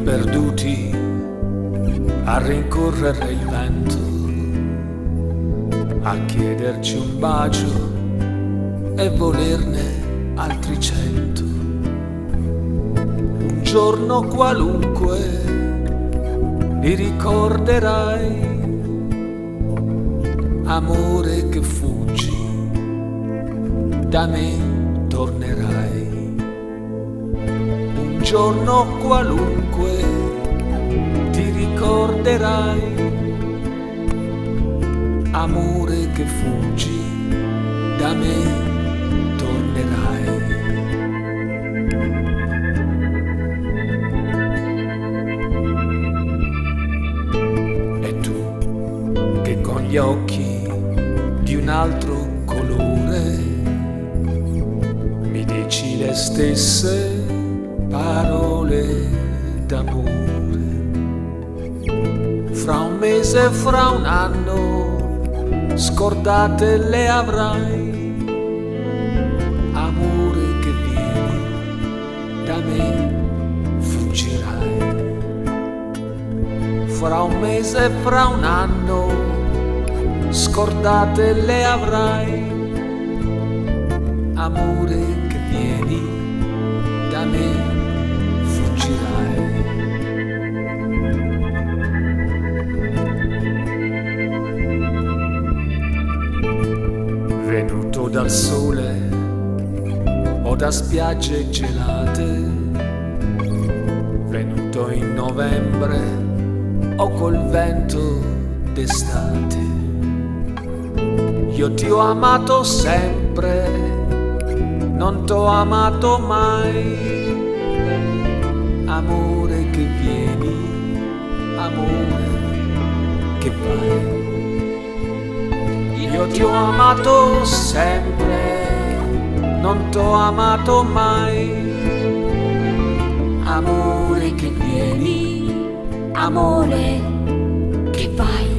Perduti a rincorrere il vento, a chiederci un bacio e volerne altri 100. Un giorno qualunque li ricorderai, amore che fuggi, da me tornerai. Un giorno qualunque ti ricorderai, amore che fuggi, da me tornerai. E tu che con gli occhi di un altro colore mi dici le stesse parole d'amore. Fra un mese, fra un anno, scordate le avrai. Amore che vieni, da me fuggirai. Fra un mese, fra un anno, scordate le avrai. Amore che vieni, da me fuggirai. Venuto dal sole o da spiagge gelate, venuto in novembre o col vento d'estate. Io ti ho amato sempre, non t'ho amato mai. Amore che vieni, amore che vai. Io ti ho amato sempre, non t'ho amato mai. Amore che vieni, Amore che vai.